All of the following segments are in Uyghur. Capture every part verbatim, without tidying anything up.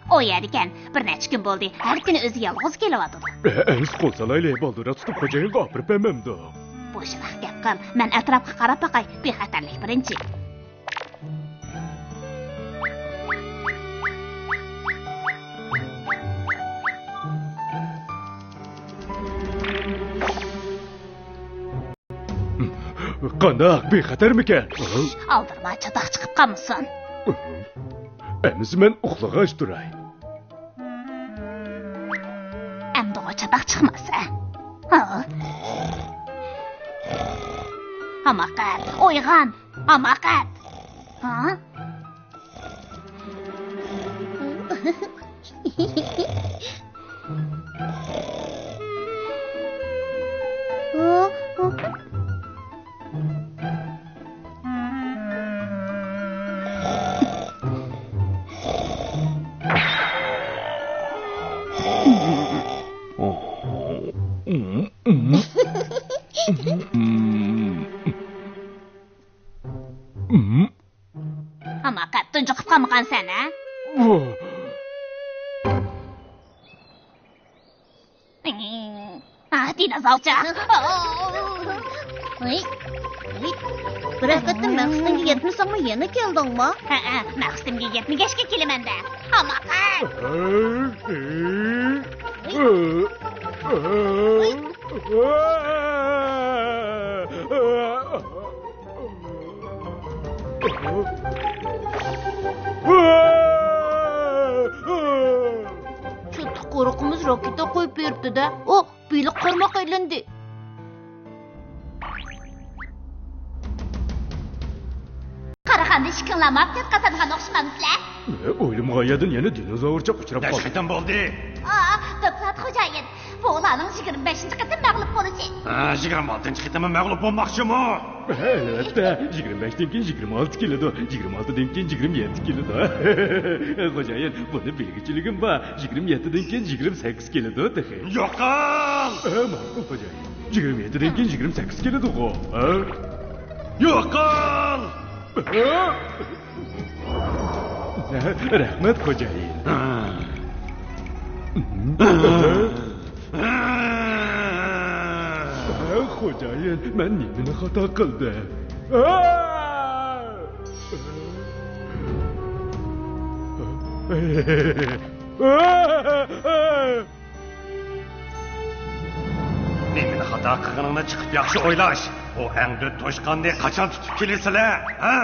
ئۇ يەردىكەن، بىر نەچچە كۈن بولدى، ھەر كۈنى ئۆزى يالغۇز كېلىۋاتىدۇ. ئەمىسە قول سالايلى، بالدۇرراق تۇتۇپ خوجايىنغا ئاپىرىپ بەرمەمدۇ؟ بوشىراق گەپ قىل، مەن ئەتراپقا قاراپ باقاي، بىخەتەرلىك بىرىنچى. قانداق، بىخەتەرمىكەن؟ ئالدىرىما، چاتاق چىقىپ قالمىسۇن. ئەمىسە مەن ئۇخلىغاچ تۇراي. ئەمدىغۇ چاتاق چىقماسا. ھا؟ ھاماقەت، ئويغان! ھاماقەت! ھا؟ ھاماقەت، تۇنجۇقۇپ قالمىغانسەن، ھە؟ ئاھ، دىنوزاۋرچە. ھەي، ھەي. بىر ھەپتىدىن مەقسىتىڭگە يەتمىسەڭمۇ يەنە كەلدىڭما؟ ھەئە، مەقسىتىمگە يەتمىگەچكە كېلىمەن-دە. ھاماقەت. چاتاق قورۇقىمىز راكېتا قويۇپ بېرىپتۇ-دە. ئۇ بېلىق قارماق ئايلاندى. قارىغاندا ئىككىڭلار ماپتەت قازانغان ئوخشىمامسىلەر؟ ئويلىمىغان يەردىن يەنە دىنوزاۋرچاق ئۇچراپ قالدى. نەچچە قېتىم بولدى؟ ئا، دوكلات خوجايىن. بۇ ئۇلارنىڭ يىگىرمە بەشىنچى قېتىم مەغلۇپ بولۇشى. ھە، يىگىرمە ئالتىنچى قېتىممۇ مەغلۇپ بولماقچىمۇ؟ ئەلۋەتتە، يىگىرمە بەشتىن كېيىن يىگىرمە ئالتە كېلىدۇ، يىگىرمە ئالتىدىن كېيىن يىگىرمە يەتتە كېلىدۇ. خوجايىن، بۇنى بىلگۈچىلىكىم بار، يىگىرمە يەتتىدىن كېيىن يىگىرمە سەككىز كېلىدۇ تېخى. يوقال! ئە، ماقۇل خوجايىن، يىگىرمە يەتتىدىن كېيىن يىگىرمە سەككىز كېلىدىغۇ. ھە؟ يوقال! ھە؟ رەھمەت، خوجايىن. ھە، خوجايىن، مەن نېمىنى خاتا قىلدىم؟ نېمىنى خاتا قىلغىنىڭنى چىقىپ ياخشى ئويلاش. ئۇ ئەڭدۈت توشقاننى قاچان تۇتۇپ كېلىسىلەر، ھە؟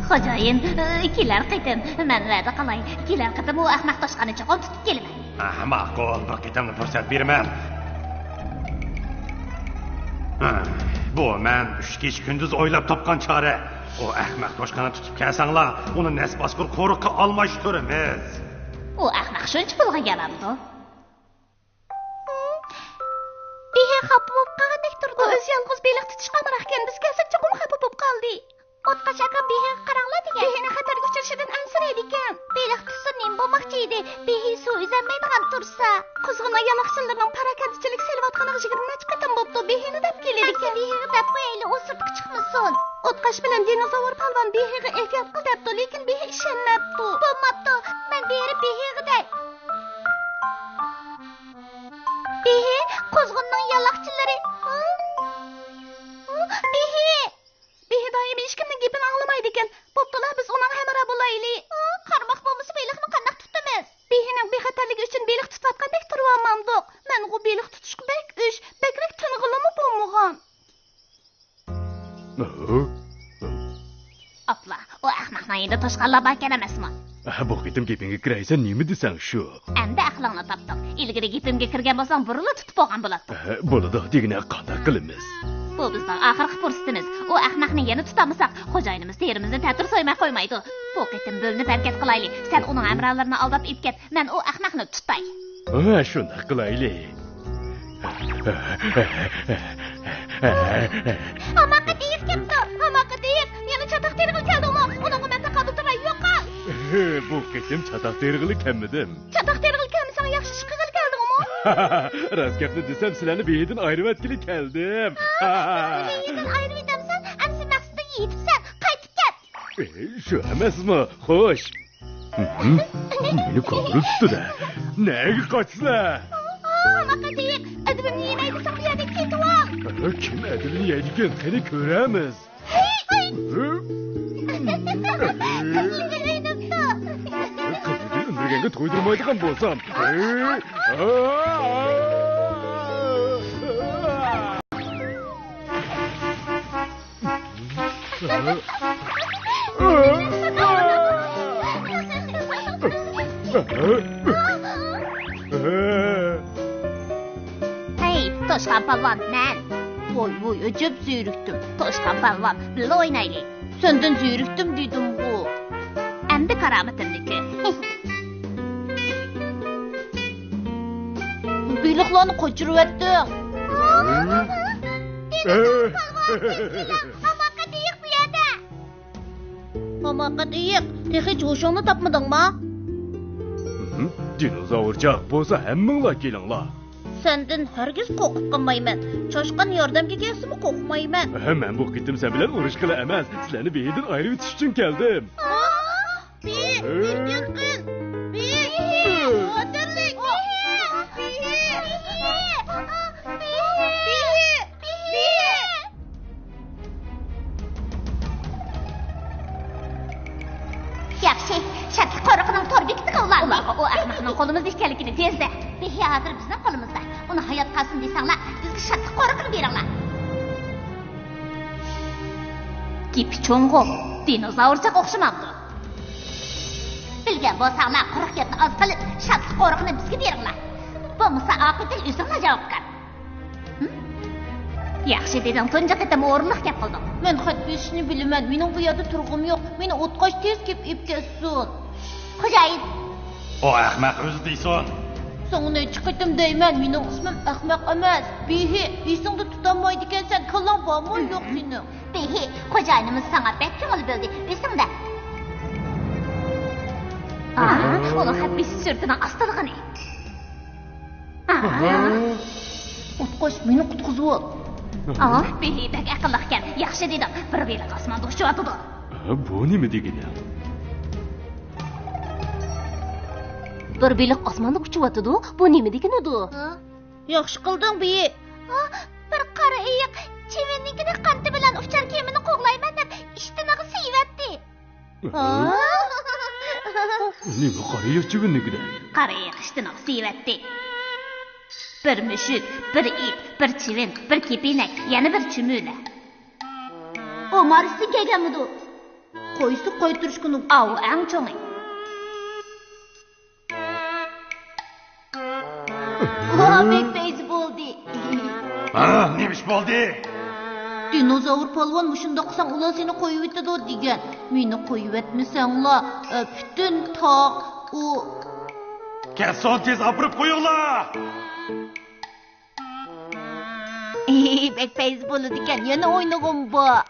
خوجايىن، كېلەر قېتىم، مەن ۋەدە قىلاي، كېلەر قېتىم ئۇ ئەخمەق توشقاننى چوقۇم تۇتۇپ كېلىمەن. ھە، ماقۇل، بۇ قېتىملا پۇرسەت بېرىمەن. ھە، بۇ مەن ئۈچ كېچە كۈندۈز ئويلاپ تاپقان چارە. ئۇ ئەخمەق توشقاننى تۇتۇپ كەلسەڭلار، ئۇنى نەس باسقۇر قورۇققا ئالماشتۇرىمىز. ئۇ ئەخمەق شۇنچە پۇلغا يارامدۇ؟ بېھى خاپا بولۇپ قالغاندەك تۇرىدۇ. ئۇ ئۆزى يالغۇز بېلىق تۇتۇشقا ئامراقكەن، بىز كەلسەك چوقۇم خاپا بولۇپ قالدى. ئوتقاش ئاكام بېھىغا قاراڭلار دېگەن. بېھىنىڭ خەتەرگە ئۇچرىشىدىن ئەنسىرەيدىكەن. بېلىق تۇتسا نېمە بولماقچى ئىدى؟ بېھى سۇ ئۈزەلمەيدىغان تۇرسا. قۇزغۇننىڭ يالاقچىلىرىنىڭ پاراكەندىچىلىك سېلىۋاتقىنىغا يىگىرمە نەچچە قېتىم بوپتۇ، بېھىنى دەپ كېلىدىكەن. ئەمدى بېھىغا دەپ قويايلى، ئۇ سىرتقا چىقمىسۇن. ئوتقاش بىلەن دىنوزاۋر پالۋان بېھىغا ئېھتىيات قىل دەپتۇ، لېكىن بېھى ئىشەنمەپتۇ. بولماپتۇ، مەن بېرىپ بېھىغا دەي. بېھى، قۇزغۇننىڭ يالاقچىلىرى. بېھى! بېھى دائىم ھېچكىمنىڭ گېپىنى ئاڭلىمايدىكەن. بوپتۇلا، بىز ئۇنىڭغا ھەمراھ بولايلى. قارماق بولمىسا بېلىقنى قانداق تۇتىمىز؟ بېھىنىڭ بىخەتەرلىكى ئۈچۈن بېلىق تۇتۇۋاتقاندەك تۇرۇۋالمامدۇق. مەنغۇ بېلىق تۇتۇشقا بەك ئۆچ، بەكرەك تىنغىلىمۇ بولمىغان. ئاپلا، ئۇ ئەخمەقنىڭ يېنىدا توشقانلار باركەن ئەمەسمۇ؟ بۇ قېتىم گېپىڭگە كىرەي، سەن نېمە دېسەڭ شۇ. ئەمدى ئەقلىڭنى تاپتىڭ. ئىلگىرى گېپىمگە كىرگەن بولساڭ، بۇرۇنلا تۇتۇپ بولغان بولاتتىڭ. بولىدۇ، دېگىنە قانداق قىلىمىز؟ بۇ بىزنىڭ ئاخىرقى پۇرسىتىمىز. ئۇ ئەخمەقنى يەنە تۇتالمىساق، خوجايىنىمىز تېرىمىزنى تەتۈر سويماي قويمايدۇ. بۇ قېتىم بۆلۈنۈپ ھەرىكەت قىلايلى. سەن ئۇنىڭ ھەمراھلىرىنى ئالداپ ئېلىپ كەت، مەن ئۇ ئەخمەقنى تۇتاي. ھە، شۇنداق قىلايلى. ھاماقەت ئېيىق كەپتۇ! ھاماقەت ئېيىق! يەنە چاتاق تېرىغىلى كەلدىڭمۇ؟ ئۇنىڭغا مەن تاقابىل تۇراي، يوقال! بۇ قېتىم چاتاق تېرىغىلى كەلمىدىم. چاتاق تېرىغىلى كەلمىسەڭ، ياخشى ئىش قىلغىلى كەلدىڭمۇ؟ راست گەپنى دېسەم، سىلەرنى بېھىدىن ئايرىۋەتكىلى كەلدىم. بېھىدىن ئايرىۋېتەمسەن؟ ئەمسە مەقسىتىڭگە يېتىپسەن. قايتىپ ئى، شۇ ئەمەسمۇ؟ خوش. ھىم، مېنى كۆرۈپتۇ-دە. نەگە قاچىسىلەر؟ ئا، ھاماقەت ئېيىق، ئەدىپىمنى يېمەي دېسەڭ، بۇ يەردىن كېتىۋال. ئە، كىم ئەدىپىنى يەيدىكىن؟ قېنى كۆرەمىز. ھەي، ھەي. ھە؟ قىزىلگۈل ئۈندۈرگەنگە تويدۇرمايدىغان بولسام. ھە؟ ھەي، توشقان پالۋان، مەن. ۋوي، ۋوي، ئەجەب زېرىكتىم. توشقان پالۋان، بىللە ئوينايلى. سەندىن زېرىكتىم دېدىمغۇ. ئەمدى كارامىتىمنىڭكى. بېلىقلارنى قاچۇرۇۋەتتىڭ. ھاماقەت ئېيىق بۇ يەردە. ھاماقەت ئېيىق، تېخىچە ھوشۇڭنى تاپمىدىڭما؟ ھىم، دىنوزاۋرچاق بولسا ھەممىڭلار كېلىڭلار. سەندىن ھەرگىز قورقۇپ قالمايمەن. چاشقان ياردەمگە كەلسىمۇ قورقمايمەن. ھە، مەن بۇ قېتىم سەن بىلەن ئۇرۇشقىلى ئەمەس، سىلەرنى بېھىدىن ئايرىۋېتىش ئۈچۈن كەلدىم. بېھى، دىققەت قىل! بېھى! خەتەرلىك! بېھى! بېھى! ياخشى، شادلىق قورۇقىنىڭ تور بېكىتىگە ئۇلارنى. ئۇلارغا ئۇ ئەخمەقنىڭ قولىمىزدا ئىكەنلىكىنى دېسە. بېھى ھازىر بىزنىڭ قولىمىزدا. ئۇنى ھايات قالسۇن دېسەڭلار، بىزگە شادلىق قورۇقىنى بېرىڭلار. گېپى چوڭغۇ، دىنوزاۋرچاق ئوخشىمامدۇ؟ بىلگەن بولساڭلار، قۇرۇق گەپنى ئاز قىلىپ، شادلىق قورۇقىنى بىزگە بېرىڭلار. بولمىسا ئاقىۋىتىگە ئۆزۈڭلار جاۋابكار. ھىم؟ ياخشى دېدىڭ، تۇنجى قېتىم ئورۇنلۇق گەپ قىلدىڭ. مەن خەت بېسىشنى بىلىمەن، مېنىڭ بۇ يەردە تۇرغۇم يوق، مېنى ئوتقاش تېز كېلىپ ئېلىپ كەتسۇن. خوجايىن! ئۇ ئەخمەق ئۆزى دېسۇن. ساڭا نەچچە قېتىم دەيمەن، مېنىڭ ئىسمىم ئەخمەق ئەمەس. بېھى، ئېسىڭدە تۇتالمايدىكەنسەن، كاللاڭ بارمۇ يوق سېنىڭ؟ بېھى، خوجايىنىمىز ساڭا بەك كۆڭۈل بۆلدى، ئېسىڭدە. ئا، ئۇنىڭ خەت بېسىش سۈرئىتىنىڭ ئاستىلىقىنى. ئا. ئوتقاش، مېنى قۇتقۇزۇۋال. ئا، بېھى بەك ئەقىللىقكەن. ياخشى دېدىڭ. بىر بېلىق ئاسماندا ئۇچۇۋاتىدۇ. بۇ نېمە دېگىنى؟ بىر بېلىق ئاسماندا ئۇچۇۋاتىدۇ. بۇ نېمە دېگىنىدۇ؟ ياخشى قىلدىڭ، بېھى. بىر قارا ئېيىق چىۋىننىڭكىدەك قانىتى بىلەن ئۇچار كېمىنى قوغلايمەن دەپ ئىشتىنىغا سىيىۋەتتى. ھا؟ نېمە قارا ئېيىق چىۋىننىڭكىدەك؟ قارا ئېيىق ئىشتىنىغا سىيىۋەتتى. بىر مۈشۈك، بىر ئىت، بىر چىۋىن، بىر كېپىنەك، يەنە بىر چۈمۈلە. ئۇ مارستىن كەلگەنمىدۇ؟ قويسا قايتۇرۇشقا نۇ-، ئاۋۇ ئەڭ چوڭى. ۋا، بەك پەيزى بولدى. ھا، نېمە ئىش بولدى؟ دىنوزاۋر پالۋان مۇشۇنداق قىلساڭ ئۇلار سېنى قويۇۋېتىدۇ دېگەن. مېنى قويۇۋەتمىسەڭلار، ئە، پۈتۈن تاغ ئۇ. كەتسۇن، تېز ئاپىرىپ قويۇڭلار. بەك پەيزى بولىدىكەن، يەنە ئوينىغۇم بار.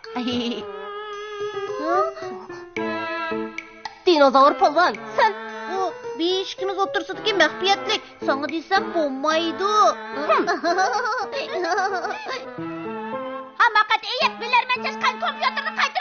دىنوزاۋر پالۋان، سەن. بۇ بىز ئىككىمىز ئوتتۇرىسىدىكى مەخپىيەتلىك، ساڭا دېسەم بولمايدۇ. ھاماقەت ئېيىق، بىلەرمەن چاشقان كومپيۇتېرنى قايتا